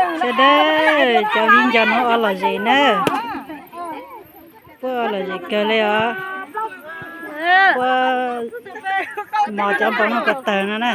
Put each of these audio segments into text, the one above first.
Sawv daws, cov viv ncaus no ua lom zem na. Puab ua lom zem kawg li os. Puab mos cov npoo no ko taw no na.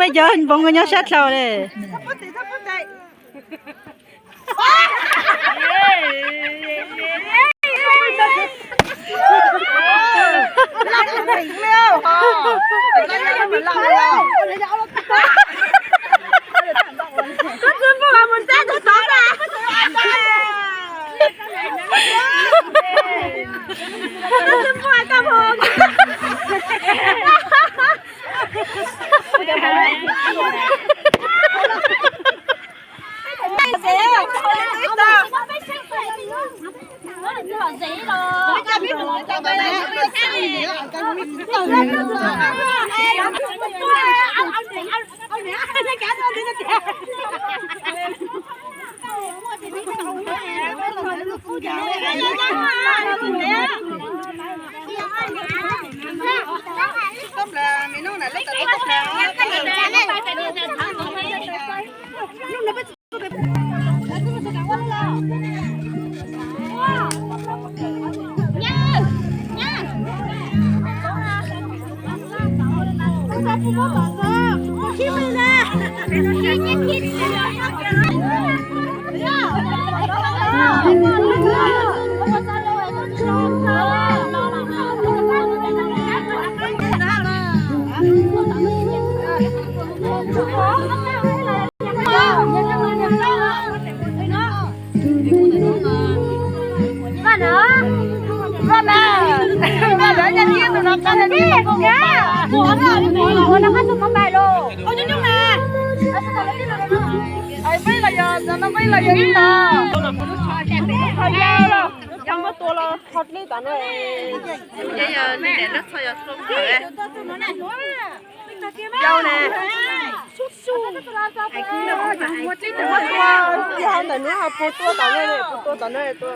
Mej cov npoo ko nyob sab dlhau le. Koj na, koj lawv nyiaj nyiaj tus no koj na, ua no koj tus mos npais los. Peb los yog, no peb los yog ib no. Qhov yau los, yog muaj tua los qhov dlej tas no. Ces yog nws daim lab txho yog tua khawm. Yau ne. Muaj tua, yog ntawm no ho puas tua tom no, puas tua tom no tua.